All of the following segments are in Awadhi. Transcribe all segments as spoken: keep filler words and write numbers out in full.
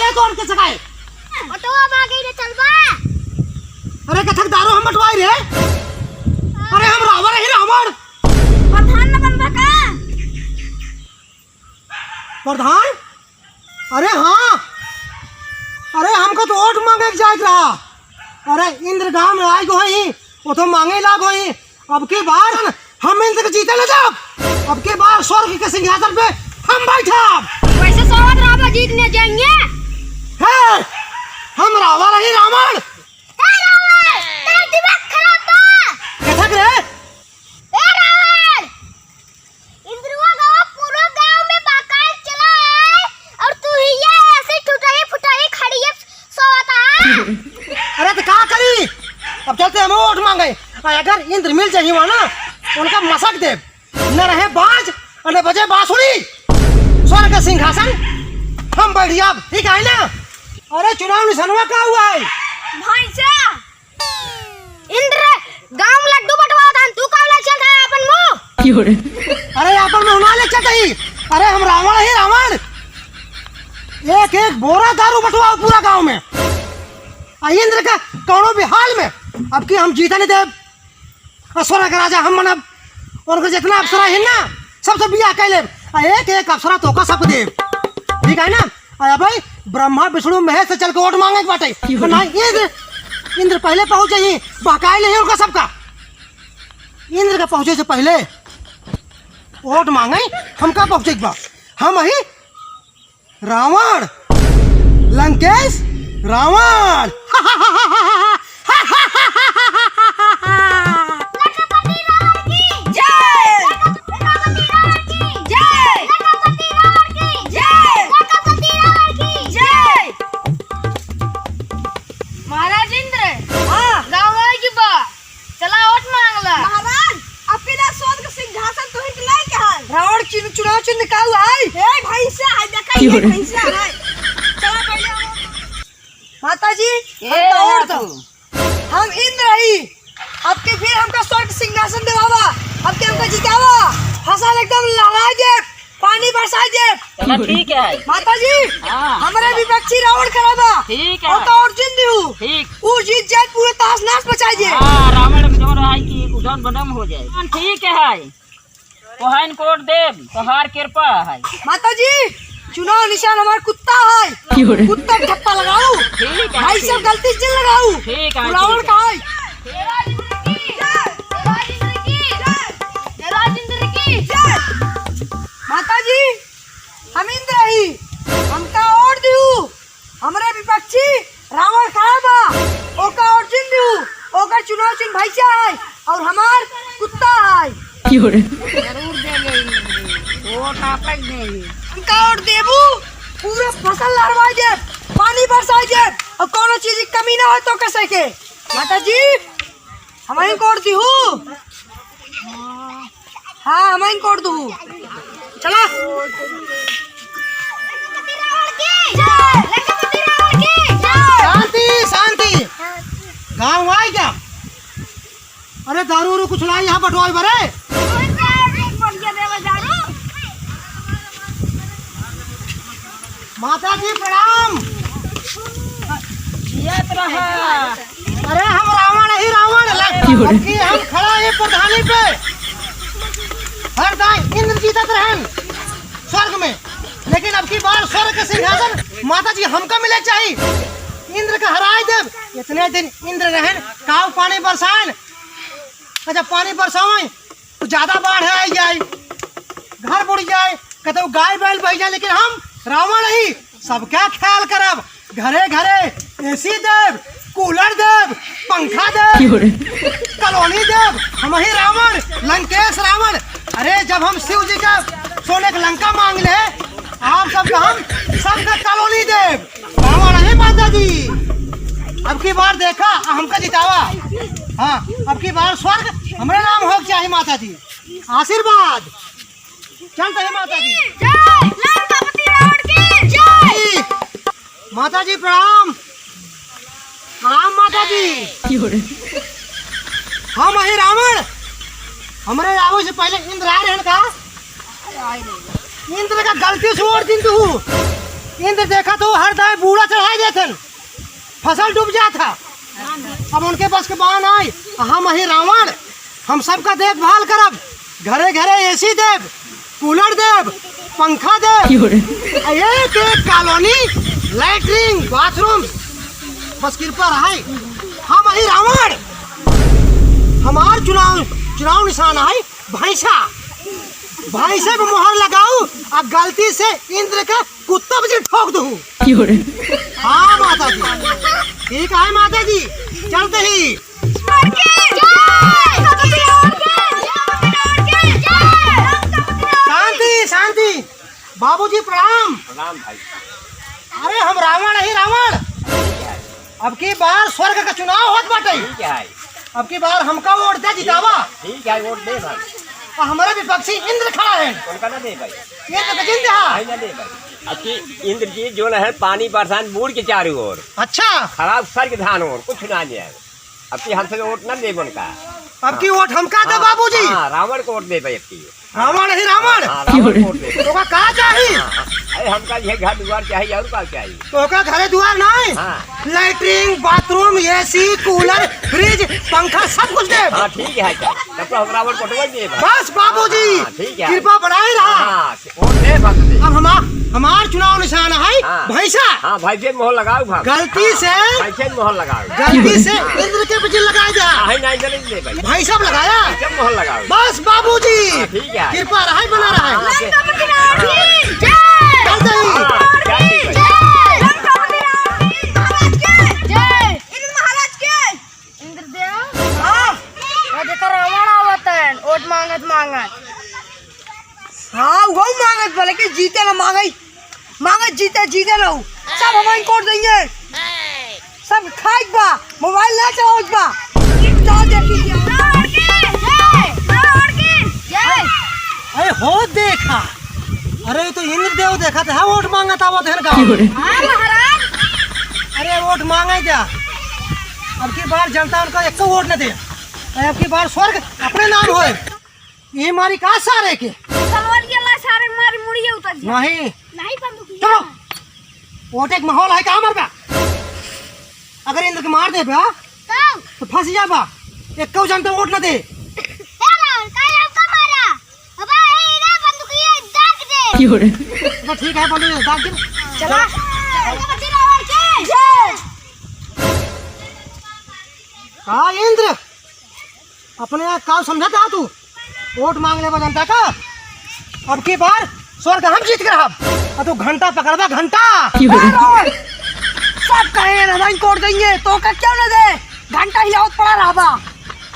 ए, कौन के सकाए? ऑटो अब आ गई रे, चलबा। अरे, कथक दारू हम बंटवाई रे। अरे, हम रावण ही रावण। प्रधान न बनबा का? प्रधान? अरे हाँ, अरे हमका तो वोट मांगे के जाए के रहा। अरे इंद्र गांव में आए गो ही, वो तो मांगे लाग गो ही। अब की बार हम इंद्र के जीते न जाब। अब की बार स्वर्ग के सिंहासन पे हम बैठब। वैसे सोवत रहबा, जीत न जाएंगे। हे, हम रावण ही रावण। हे रावण, तेरा दिमाग खराब बा। कथक रे? ए रावण, इंद्रुआ गाँव पूरा गाँव में बकायद चला है और तू ही ये ऐसे टूटही फुटही खड़िए सोवता है। अरे तो का करी, अब चलते हम वोट मांगे। आ, अगर इंद्र मिल जाही वहाँ ना, उनका मसक देब, न रहे बाज और न बजे बांसुरी, स्वर्ग के सिंहासन हम बैठ जाब, ठीक है ना? अरे चुनाव निशानवा का हुआ है? भैंसा। इंद्र, गांव में लड्डू बंटवावत हन, तू का लग चलत है अपन मुंह? अरे अपन मुंह ना ले चलत ही। अरे हम रावण ही रावण। एक एक बोरा दारू बंटवाओ पूरा गांव में। आ इंद्र का कौनो भी हाल में अब की हम जीते नहीं देब। आ स्वर्ग के राजा हम बनब। और उनके जितना अप्सरा है ना, सबसे बियाह कर लेब। आ एक एक अप्सरा तोका सब देब। ठीक है ना? अरे भाई, ब्रह्मा विष्णु महेश से चल के वोट मांगे के बाटे। तो ना इंद्र, इंद्र पहले पहुंचे ही, बहकाए नहीं उनका सबका। इंद्र के पहुंचे से पहले वोट मांगे, हमका पहुंचे के बा। हम ही रावण, लंकेश रावण। लंकापति रावण की जय। लंकापति रावण की जय। लंकापति रावण की जय। लंकापति रावण की जय। महाराज इंद्र, हाँ। गाँव आए की बा, चला वोट मांगला। महाराज, अपिला स्वर्ग सिंहासन तुही के लायक है। रावण चिन्ह, चुनाव चिन्ह का हुआ है? ए, भैंसा है, देखा, ये भैंसा है। चला पहले हम माता जी, ए, हम तो और तो। हम इंद्र हई। अब के फिर हमका स्वर्ग सिंहासन देवावा, अब के हमका जितावा, फसल एकदम लहराए दे, पानी बरसाए दे। चला ठीक है। माता जी, हाँ। हमरे विपक्षी रावण खड़ा बा। ठीक है। ओका और जिन दिहू। ठीक। ऊ जीत जाए, पूरे तहस नहस मचाए दे। हाँ, रावण के जौन रहा कि उधर बनम हो जाए। हाँ, ठीक है। तोहाइन कोड देब, तोहार कृपा है। माता जी, चुनाव निशान हमार कुत्ता है। क्यों रे? कुत्ता के ठप्पा लगाऊ। ठीक है, भाई ठीक। सब गलती से जिन लगाऊ। ठीक है, रावण ठीक है। का है। हे राजेंद्र की जय, हे राजेंद्र की जय, हे राजेंद्र की जय। माता जी, हम इंद्र ही, हमका और दिहू। हमरे विपक्षी रावण खड़ा बा, ओका और चिन्ह दिहू, ओकर चुनाव चिन्ह भैंसा है और हमार कुत्ता है। क्यों रे? जरूर देंगे इंद्र जी, वोट आप ही देंगे। हमका और देबू, पूरा फसल लहरवाई दे, पानी बरसाई दे और कोनो चीज की कमी ना हो तो कैसे के। माता जी, हमहीं कोड दिहू। हाँ, हमहीं कोड दिहू। चला। शांति, शांति। गाँव आए क्या? अरे दारू उरू कुछ लाई यहाँ बटवाल बरे। माता जी प्रणाम। जियत रहा। अरे हम रावण ही रावण, क्यों रे? अब की हम खड़ा है प्रधानी पे। हर दाई इंद्र जीतत रहन स्वर्ग में, लेकिन अब की बार स्वर्ग के सिंहासन माता जी हमका मिले चाहिए। इंद्र का हराए देब। इतने दिन इंद्र रहन, काऊ पानी बरसाएन, जब पानी बरसावें तो ज्यादा बाढ़ आई जाए, घर बुड़ जाए, कतौ गाय बैल बह जाए, लेकिन हम रावण ही सबका ख्याल करब। घरे घरे एसी देब, कूलर देब, पंखा देब, क्यों रे? कॉलोनी देब। हम ही रावण, लंकेश रावण। अरे जब हम शिव जी का सोने के लंका मांग ले, आप सबका हम सबका कॉलोनी देब। रावण है माता जी। अब की बार देखा, हमका जितावा। हाँ, अब की बार स्वर्ग हमरे नाम हो चाहिए माता जी। आशीर्वाद। चल तहे माता जी। जय, लंकापति रावण की जय। माता जी प्रणाम। प्रणाम माता जी। हम अही रावण, हमरे आवे से पहले इंद्र आ रहन का? इंद्र का गलती से वोट दिन तू। इंद्र देखा तो हर दाई बूड़ा चढ़ाई देथन, फसल डूब जात है। अब उनके बस के बात नाई। हम ही रावण, हम सबका देखभाल करब, घरे घरे एसी देब, कूलर देब, पंखा देब, क्यों रे? आ एक एक कॉलोनी लैट्रिन बाथरूम, बस कृपा रहे। हम ही रावण, हमार चुनाव, चुनाव निशान है भैंसा। भैंसे पे मोहर लगाऊ, आ गलती से इंद्र का कुत्ता बजरी ठोक दू। क्यों रे? हाँ माता जी, ठीक है माता जी, चलते ही। शांति, शांति। बाबूजी प्रणाम। प्रणाम भाई। अरे हम रावण ही रावण। अब की बार स्वर्ग का चुनाव होत बाटे। ठीक है। अब की बार हमका वोट दे जितावा। ठीक है, वोट दे भाई। और हमारे विपक्षी इंद्र खड़ा है। उनका ना दे भाई। इंद्र का जिंदा है। भाई ना दे भाई। अब की इंद्र जी जो है पानी बरसान बूढ़ के चारों ओर। अच्छा। खराब स्वर्ग धान ओर, कुछ ना नहीं है। अब की हमसे वोट ना दे उनका। अब की वोट हमका दे हाँ, बाबूजी। हाँ, रावण को वोट दे भाई अब की। रावण ही रावण। हाँ, रावण को वोट दे। तोका का चाही? हाँ, हाँ। अरे हमका ये घर दुआर चाही और का चाही? तोका घरे दुआर नहीं? हाँ। लैट्रिन, बाथरूम, एसी, कूलर, फ्रिज, पंखा सब कुछ दे। हाँ, ठीक है, अच्छा। तब तो हम रावण को वोट दे भाई। बस बाबूजी, हाँ, ठीक है। कृपा बनाए रहा। हाँ, वोट दे भक्त दे। अब हमार, हमार चुनाव निशान है हाँ। भैंसा। हाँ, भैंसे मोहर लगाओ भक्त। गलती से हाँ, भैंसे मोहर लगाओ। गलती से इंद्र के बजरी लगाए जा। हाँ, नहीं, नहीं, नहीं, भाई। भैंसा पे लगाया। भैंसे मोहर लगाओ। बस बाबूजी। हाँ, ठीक है। कृपा रहे, बना रहे। हाँ, हाँ, लंका पति रावण की जय। चल दे। हाँ, क्या ठीक है। जय। लंका पति रावण की महाराज की जय। इंद्र महाराज की। इंद्रदेव, हाँ। वो देखो रावण आवत है, वोट मांगत मांगत। हाँ, वो मांगत बोले कि जीते ना मांगे, मांगत जीते, जीते ना हो। सब हमारे वोट देंगे। सब खाइक बा, मोबाइल ना चलावत बा। जाओ देखी। अरे हो देखा, अरे ये तो इंद्रदेव देखा था, वोट मांगत आवत है गाँव में। हाँ महाराज। अरे वोट मांगे जा, अब की बार जनता उनका एक वोट न दे, अरे अब की बार स्वर्ग अपने नाम होए। ये मारी का सारे के? सवाल ये ला सारे मारी मुड़िए उतर जा। नहीं। नहीं बंदूक। चलो, वोट एक माहौल है का हमारे बा? अगर इंद्र के मार दे बा, तब? तो फंस जा बा। एक जनता वोट न दे। ए रावण, काहे हमका मारा? अबे, ए, इधर बंदूकिया दाग दे। क्यों रे? तो ठीक है, बंदूक दाग दे। चला। छत्रपति रावण की जय। हाँ, इंद्र, अपने आप का समझत हा तू? वोट मांग लेबा जनता का। अब की बार स्वर्ग हम जीत के रहब। और तू घंटा पकड़बा, घंटा। क्यों रे? ए रावण, सब कहे ना, हम वोट देंगे, तो का क्यों ना दे? घंटा हिलावत पड़ा रहबा।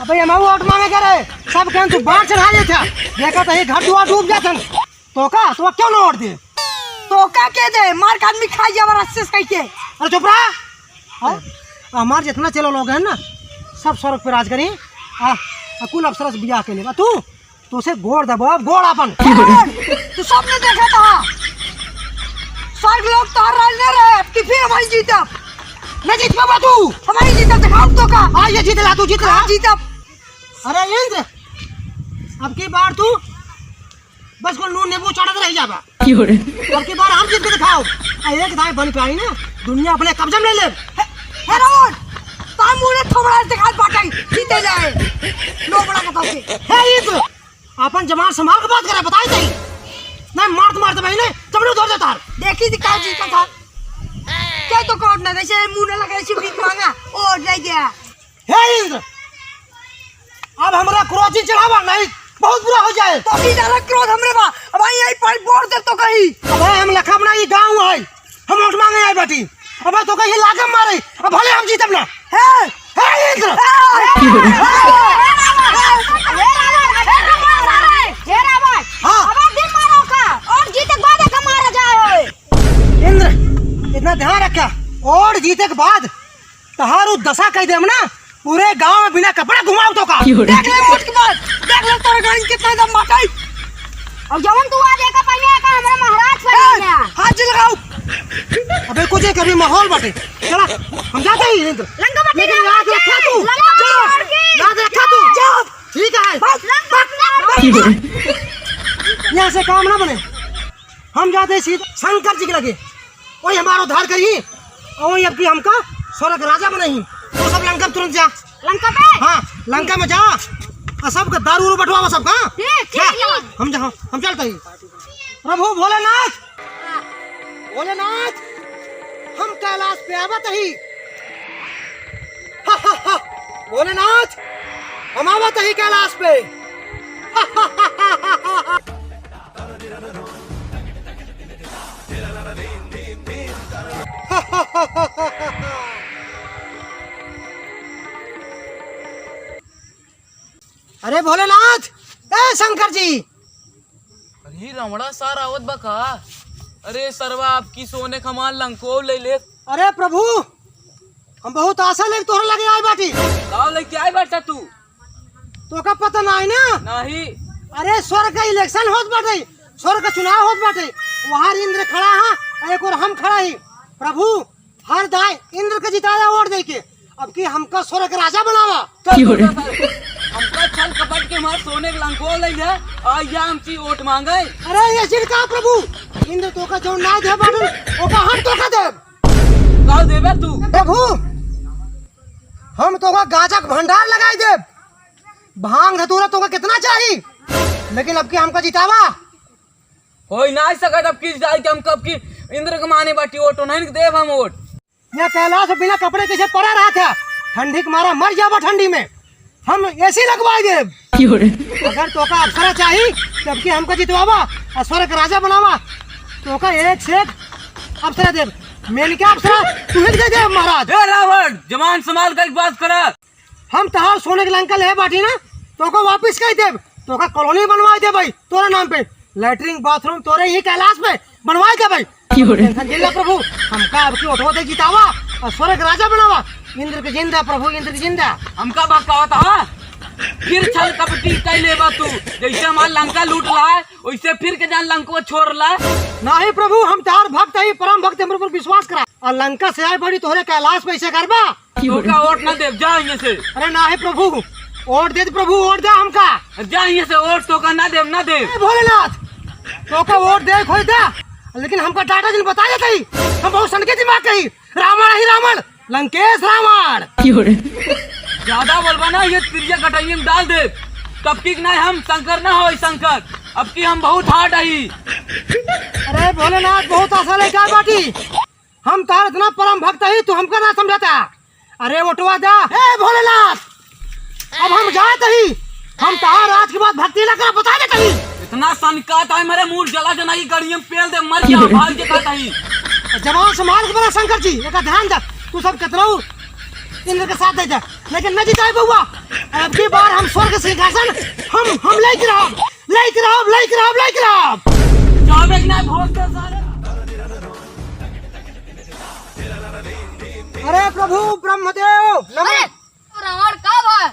अबे हम वोट मांगे करे, सब कहन तू बाढ़ चढ़ा लेत है। देखा तो ये घर दुआर डूब जात हन। तो का, तो क्यों ना वोट दे? तो का के दे? मार के आदमी खाई जावा रस्से से कह के। अरे चुप रहा। हाँ? हमार जितना चेला लोग हैं ना, सब स्वर्ग पे राज करी। आ, आ कुल अप्सरा से बियाह के लेबा तू, तो से गोड़ दबो, गोड़ अपन। तू सबने देखा था। स्वर्ग लोग तो हर राज ले रहे, अब की फिर हम ही जीतब। न जीत पाबा तू। हम ही जीतब, दिखाओ तो का। हाँ, ये जीत ला, तू जीत ला। हाँ, जीतब। अरे इंद्र, अब की बार तू बस को नून नींबू चढ़त रह जाबा। क्यों रे? अब की बार हम जीत के दिखाओ। आ एक दाई बन के आई ना, दुनिया अपने कब्जा में ले ले। हे, हे रावण, तार मुंह में थोबड़ा दिखाई बाटे, जीते जाए। लो बड़ा कथा के। हे इंद्र, अपन जबान संभाल के बात करे, बताई तई। नहीं मारत मारत भाई ने चमड़ी उधर देता। देखी थी का जीता था। क्या तो कोड ना कैसे मुंह ना लगा, ऐसे भीख मांगा, ओ ले गया। हे इंद्र, अब हमरा क्रोध ही चढ़ावा नहीं, बहुत बुरा हो जाए। तो की ज्यादा क्रोध हमरे बा, अब आई यही पर बोर दे तो कही। अब हम लखा बना ये गाँव है, हम वोट मांगे आए बाटी। अब तो कहीं लागे मारे, अब भले हम जीतब ना। हे, हे इंद्र। हे रावण, हे रावण, हे रावण, हे रावण। हाँ। अब दिन मारो का, और जीते बाद का मारा जाए। इंद्र, इतना ध्यान रखा, और जीते के बाद तहार उ दशा कह देम ना, पूरे गांव में बिना कपड़ा घुमाव तो का। देख ले वोट के बाद, देख ले तोरे गाड़ी कितना दम बाटे। और जवन तू आज एका पहले एका हमरा महाराज पे ए, गया। हाथ जी लगाओ। अबे कुछ एक अभी माहौल बाटे। चला, हम जाते ही इंद्र। लंका बत्ती लेकिन याद रखा तू। लंका बत्ती याद रखा तू। ठीक है। बस, लंका बत्ती यहाँ से काम ना बने। हम जाते ही सीधा शंकर जी के लगे। वही हमार उद्धार करी, और वही अबकी हमका स्वर्ग राजा बनाई। तू सब लंका में तुरंत जा। लंका पे? हाँ, लंका में जा, और सबका दारू उरू बंटवावा सबका। ठीक, ठीक जा, है। हम जा, हम चलत ही। प्रभु भोलेनाथ, भोलेनाथ, हम कैलाश पे आवत ही। भोलेनाथ, हम आवत ही कैलाश पे। अरे भोलेनाथ, ए शंकर जी। अरे रावणा सार आवत बा का? अरे सरवा, अबकी सोने क हमार लंको ले ले। अरे प्रभु, हम बहुत आशा लेके तोहरे लगे आए बाटी। का लेके आए बाटा तू? तोका पता नाही ना? नाही। अरे स्वर्ग का election होत बाटे, स्वर्ग का चुनाव होत बाटे। वहाँ इंद्र खड़ा है और एक ओर हम खड़ा ही। प्रभु, हर दाय इंद्र के जिताया वोट देके, अबकी हमका स्वर्ग के राजा बनावा। चल, क्यों रे? हमका छल कपट के हमार सोने के लंको ले ले, आ या हमसे वोट मांगे। अरे ये जिन का प्रभु, इंद्र तोका जौन ना दे बाटन, ओका हम तोका देब। का देबे तू? प्रभु, हम तोका गांजा के भंडार लगाई देब। भांग धतूरा तोका कितना चाही, लेकिन अबकी हमका जितावा। होई नाही सकत अबकी जिताई के, हमका अबकी इंद्र के माने बाटी वोट, नहीं देब हम वोट। यह कैलाश बिना कपड़े कैसे पड़ा रहा था, ठंडी के मारा मर जाबा ठंडी में, हम AC लगवाई देब। क्यों रे? अगर तोका अप्सरा चाही, तो अबकी हमका जितवावा और स्वर्ग के राजा बनावा, तोका एक से एक अप्सरा देब। मेनका अप्सरा तू ही दे दे महाराज। ए रावण, जबान संभाल के बात करा। हम तहार सोने के लंका ले बाटी ना, तोका वापिस कई देब, तोका colony बनवाई देब भाई, तोरे नाम पे latrine bathroom तोरे ही कैलाश पे बनवाई देब भाई। क्यों रे? Tension जिन ला प्रभु, हमका अबकी वोटवा दे जितावा और स्वर्ग राजा बनावा। इंद्र के जिंदा प्रभु, इंद्र के जिंदा। हमका बहकावत हा? फिर छल कपटी कई लेबा तू, जैसे हमार लंका लूट ला है, वैसे फिर के जान लंको छोड़ ला। नाही प्रभु, हम तहार भक्त ही, परम भक्त, हमरे ऊपर विश्वास करा। और लंका से आए बड़ी तोहरे कैलाश पे ऐसे करबा? तोका वोट ना देब, जा यहाँ से। अरे नाही प्रभु, वोट दे दे प्रभु, वोट दे हमका। जा यहाँ से, वोट तोका ना देब, ना देब। ए भोलेनाथ, तोका वोट दे खोई दे, लेकिन हमका डाटा जिन बता देता ही, हम बहुत सनके दिमाग कही। रावण ही रावण, लंकेश रावण। क्यों रे? ज्यादा बोलबा ना, ये तिरिया गटैया में डाल देब। तब की नहीं हम शंकर ना होई शंकर, अबकी हम बहुत hard ही। अरे भोलेनाथ, बहुत आशा लेके आए बाटी। हम तहार इतना परम भक्त ही, तू हमका ना समझाता। अरे वोटवा दा। ए भोलेनाथ, अब हम जात ही, हम तहार आज के बाद भक्ति ना करा, बता देत ही। इतना सनकात है मेरे मूड जला जना, ये गड़िया में पेल दे, मर जा, भाग जे कहत ही। जबान संभाल के बोला शंकर जी, एका ध्यान दे, तू सब केतनऊ इंद्र के साथ दे दे, लेकिन न जिताए बउआ। अबकी बार हम स्वर्ग सिंहासन हम, हम लेके रहब, लेके रहब, लेके रहब, लेके रहब। जाबे कि ना वोट दे सारे। अरे प्रभु ब्रह्मदेव, नमः। अरे रावण का बा?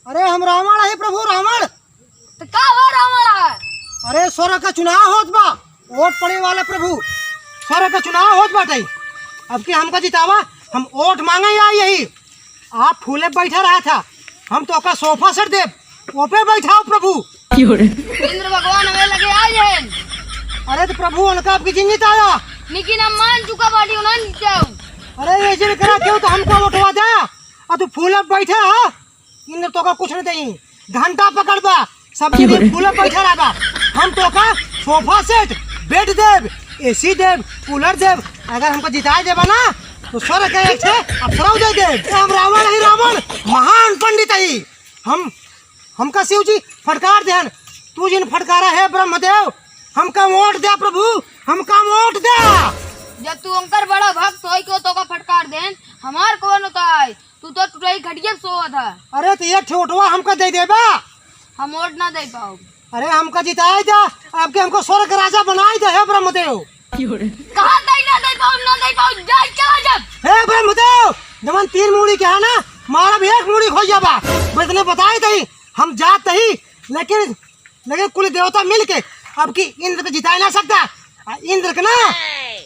अरे हम रावण ही प्रभु, रावण। तो का बा रावण है? अरे स्वर्ग का चुनाव होत बा, वोट पड़े वाला प्रभु, स्वर्ग का चुनाव होत बाटे। अबकी हमका जितावा, हम वोट मांगे आई यही। आप फूले बैठा रहा था, हम तोका sofa set देब, ओपे बैठाओ प्रभु। क्यों रे? इंद्र भगवान हमें लगे आए हैं। अरे तो प्रभु उनका अबकी जिन जिताया। लेकिन हम मान चुका बाटी, उन्हें नहीं जाऊं। अरे ये जिन करा क्यों तो हमका वोटवा दे, और तू फूले बैठा है। इंद्र तोका कुछ नहीं देई, घंटा पकड़बा, सब दिन फूले बैठा रहबा। हम तोका sofa set, bed देब, AC देब, cooler देब। अगर हमका जिताए देबा ना, तो स्वर्ग के एक ठे अप्सराऊ दे देब। हम रावण ही रावण, महान पंडित ही। हम, हमका शिव जी फटकार देहन, तू जिन फटकारा है ब्रह्मदेव, हमका वोट दे प्रभु, हमका वोट दे। जब तू उनकर बड़ा भक्त होई के तोका फटकार देन, हमार कौन होता है? तू तो टुटई खटिया पे सोवत है। अरे तो एक ठे वोटवा हमका दे देबा। हम वोट ना दे पाओ। अरे हमका जिताए दे, अबकी हमको स्वर्ग राजा बनाए दे, हे ब्रह्मदेव। कहाँ दे ना दे पाओ, ना दे पाओ, जाए चला जब। हे ब्रह्मदेव, जवन तीन मूड़ी के है ना, मारब एक मूड़ी खो जाबा। बस इतने बताए दे, हम जात ही, लेकिन, लेकिन कुल देवता मिल के अबकी इंद्र के जिताए ना सकता। आ इंद्र के ना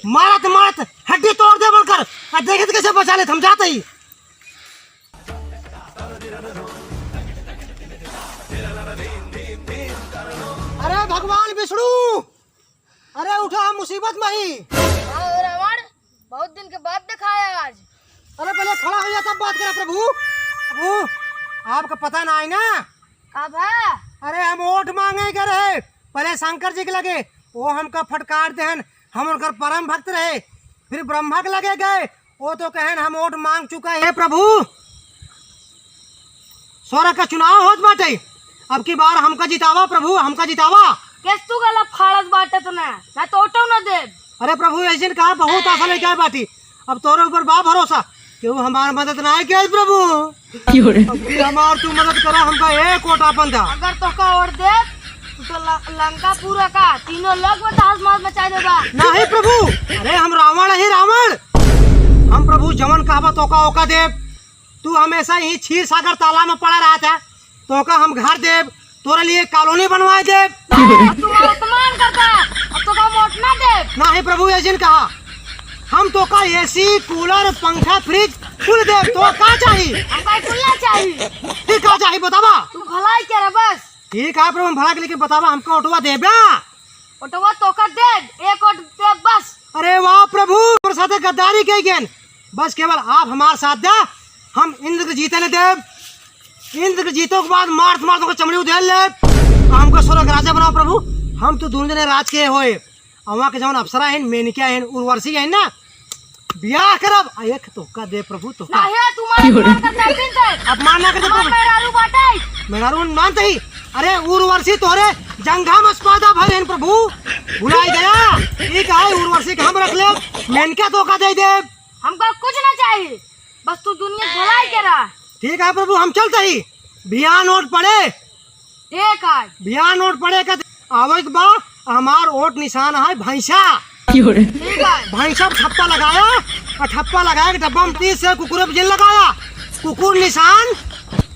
मारत मारत हड्डी तोड़ दे बोलकर, आ देखे तो कैसे बचा ले, हम जात ही। अरे भगवान विष्णु, अरे उठा, हम मुसीबत में ही। हाँ, हो रहा बहुत दिन के बाद देखाया आज। अरे पहले खड़ा हो जा, तब बात करा प्रभु। प्रभु, आपका पता ना आई ना? का भा? अरे हम वोट मांगे गए रहे पहले शंकर जी के लगे, वो हमका फटकार देहन। हम उनकर परम भक्त रहे, फिर ब्रह्मा के लगे गए, वो तो कहन हम वोट मांग चुका है प्रभु। स्वर्ग का चुनाव होत बाटे, अब की बार हमका जितावा प्रभु, हमका जितावा। केस तू गला फाड़त बाटे तो ना, ना तो वोटो ना देब। अरे प्रभु, ऐसे कहा बहुत आशा लेके आए बाटी, अब तोरे ऊपर बा भरोसा, केहू हमार मदद ना है क्या प्रभु? क्यों रे? अब की हमार तू मदद करा, हमका एक वोट आपन दा। अगर तोका वोट देब, तो, तो ल-, लंका पूरा का तीनों लोग में तहस महस मचा देबा। नहीं प्रभु, अरे हम रावण ही रावण, हम प्रभु जवन कहबा तोका ओका देब। तू हमेशा ही क्षीर सागर तालाब में पड़ा रहत है, तोका हम घर देब, तोरे लिए कॉलोनी बनवाए देब। अब तू अपमान करता, अब तोका वोट ना देब। नहीं प्रभु, ये जिन कहा, हम तोका एसी, कूलर, पंखा, फ्रिज कुल देब। तो का चाही? हमका कुल ना चाही। फिर का चाही बतावा? तू भलाई करे बस। ठीक है प्रभु, हम भला के लेके बतावा, हमका वोटवा देबा? वोटवा तोका देब, एक वोट देब बस। अरे वाह प्रभु, हमरे साथे गद्दारी कई गेन। बस केवल आप हमार साथ दा, हम इंद्र के जीते न देब। इंद्र के जीतो के बाद मारत मारत ओकर चमड़ी उधेड़ लेब। आ हमका स्वर्ग राजा बनाओ प्रभु, हम तो दोनों जने राज के होए। आ वहाँ के जवन अप्सरा हैं, मेनका हैं, उर्वशी हैं ना, बियाह करब, आ एक तोहका दे प्रभु, तोहका। नाही, तुम्हारे अपमान करता है, दिन से। अपमान ना करते हमार प्रभु। मेहरारू बाटे। मेहरारू मानते ही। अरे उर्वशी तोहरे जंघा में से पैदा भइल हन प्रभु, भुलाई गया। ठीक है, उर्वशी के हम रख लेब, मेनका तोहका दे देब। हमका कुछ ना चाहिए, बस तू दुनिया के भलाई करा। ठीक है प्रभु, हम चलते ही, बिहान वोट पड़े। ठीक है। बिहान वोट पड़े का आवे के बा, हमार वोट निशान है भैंसा। ठीक है। भैंसा पे ठप्पा लगाया, और ठप्पा लगाए के डब्बा में तीस से कुकुर पे जिन लगाया। कुकुर निशान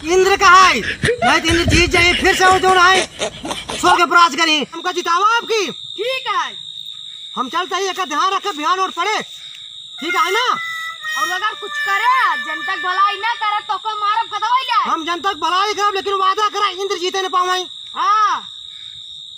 इंद्र का है, नहीं तो इंद्र जीत जाए, फिर से वो जो है स्वर्ग पर राज करी। हमका जितावा आपकी। ठीक है। हम चलते ही, एक ध्यान रखे, बिहान वोट पड़े। ठीक है ना? और अगर कुछ करे, जनता के भलाई ना करे, तो ओके मारब, कतवाई जाए। हम जनता के भलाई करब, लेकिन वादा करा, इंद्र जीते न पावाई। हाँ।